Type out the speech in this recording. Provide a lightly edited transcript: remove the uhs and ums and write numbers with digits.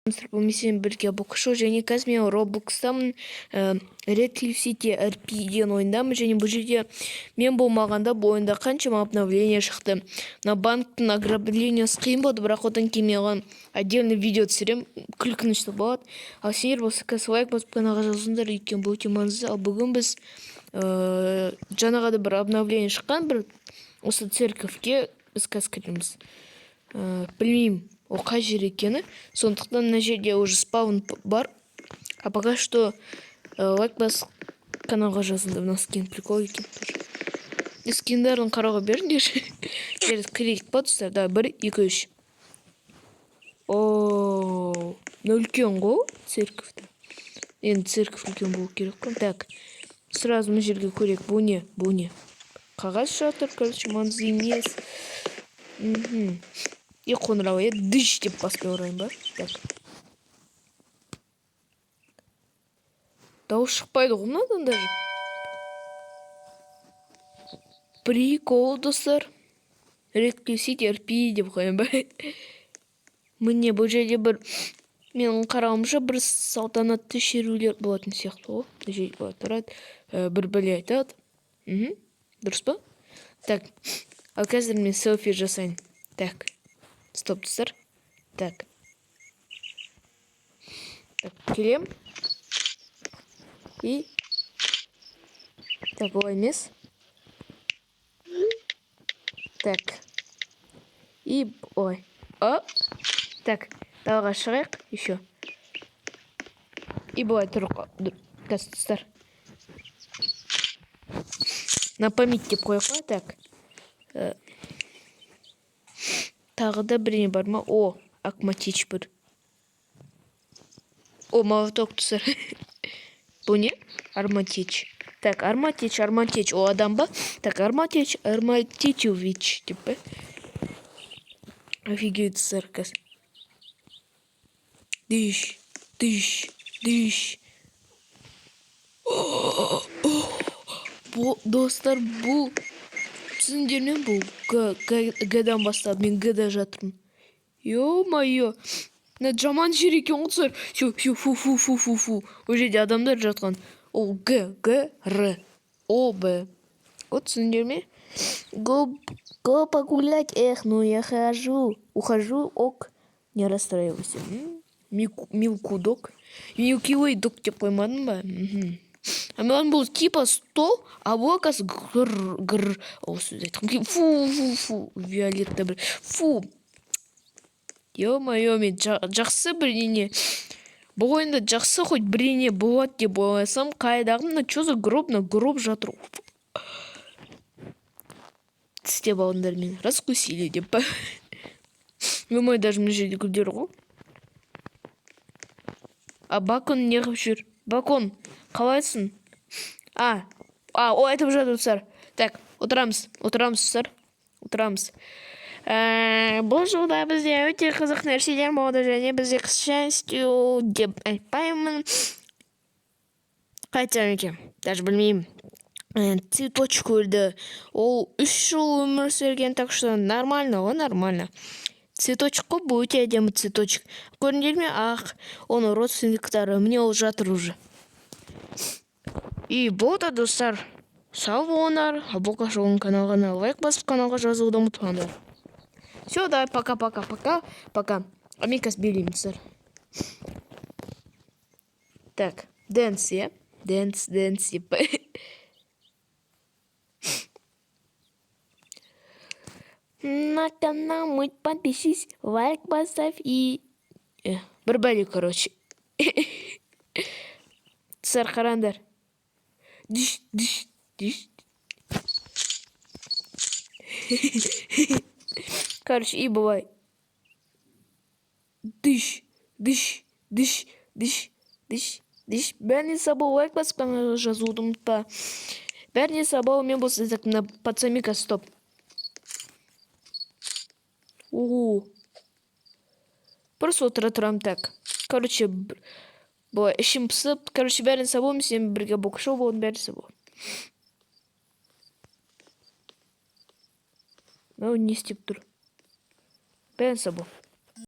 Бұл сенімен бірге Бокшо, және қазір мен Роблокстамын, Red Cliff City RP деген ойындамын. Және бұл жерде мен болмағанда бұл ойында қаншама обновление шықты. Мына банктың ограблениясы қиын болды, бірақ одан кейін мен оған отдельный видео түсіремін, күлкінішті болады. Ал сендер болса, қазір лайк басып, каналға жазылыңдар, өйткені бұл өте маңызды. Ал бүгін біз жаңағы да бір обновление шыққан, бір осы церковьке біз қазір кіреміз. Білмеймін, ол қай жер екені, сондықтан мына жерде уже спаун бар. А пока что лайк басып, каналға жазылыңдар. Мына скин прикол екен тоже, скиндарын қарауға беріңдерші. Жарайды, кірейік па, достар? Давай, бір, екі, үш. О, мына үлкен ғой церковь. Енді церковь үлкен болу керек қой. Так, сразу мына жерге көрейік. Бұл не? Бұл не? Қағаз жатыр, короче, маңызды емес. И қоңырау, иә, дыш деп баспай ұрайын ба? Так, дауыс шықпайды ғой мынадан даже. Прикол, достар. Red Cliff City RP деп қояйын ба? Міне, бұл жерде бір, менің қарауымша, бір салтанатты шерулер болатын сияқты ғой. Мына жерде былай тұрады, бір бәле айтады. Дұрыс па? Так, ал қазір мен селфи жасайын. Так, стоп, достар. Так, так, келем. И так, олай емес. Так, и ой, о, так, далаға шығайық еще. И былай тұр. Қазір, достар, на память деп қояйық па? Так, тағы да бірдеңе бар ма? О, акматич бір. О, молоток, достар. Бұл не? Арматич. Так, Арматич, Арматич, ол адам ба? Так, Арматич, Арматичевич деп па? Офигеть, достар, қазір дыш, дыш, дыш. Бұл, достар, бұл түсіндіңдер ме? Бұл г, г, гдан басталды. Мен гда жатырмын. Ё-моё, мына жаман жер екен ғой, достар. Все, все, фу, фу, фу, фу, фу. Ол жерде адамдар жатқан. Ол г, г, р, о, б. Вот, түсіндіңдер ме? Го, го погулять. Эх, ну я хожу, ухожу. Ок, не расстраивайся. Милку дог, Милки Уэй дог деп қоймадым ба? А маған бұл типа стол, а бұл, оказывается, гр, гр. Ол сөз айтқым келіп. Фу, фу, фу. Виолетта бір, фу. Ё-моё, мен жақсы бірдеңе, бұл ойында жақсы хоть бірдеңе болады деп ойласам, қайдағы мына, че за гроб? Мына гроб жатыр. Тістеп алдыңдар мені, раскусили деп па? Ё-моё, даже мына жерде гүлдер ғой. А бакон не қылып жүр? Бакон, қалайсың? А, ол айтып жатыр, достар. Так, отырамыз, отырамыз, достар, отырамыз. Бұл жылда бізде өте қызық нәрселер болды және бізде, к счастью деп айтпаймын, қалай айтсам екен, даже білмеймін. Цветочек өлді. Ол 3 жыл өмір сүрген, так что нормально ғой, нормально. Цветочек қой бұл, өте әдемі цветочек. Көрдіңдер ме? Ақ, оның родственниктары, міне, ол жатыр уже. И болды, достар, сау болыңдар. Абока Шоуның каналына лайк басып, каналға жазылуды ұмытпаңдар. Все, давай, пока, пока, пока, пока. А мен қазір билеймін, достар. Так, dance, иә, dance, dance деп. На канал мой подпишись, лайк поставь и бір бәле, короче. Достар, қараңдар. Диш, диш, диш. Короче, и бывай. Дыш, дыш, дыш, дыш, дыш, дыш. Бәріне сау бол, лайк басып, каналға жазылуды ұмытпа. Бәріне сау бол, мен болса, так, мына пацаника, стоп. О, просто отыра тұрамын, так. Короче, былай ішім пысып, короче, бәріне сау бол, мен сенімен бірге Бокшоу болдым, бәріне сау бол. Мынау не істеп тұр? Бәріне сау бол.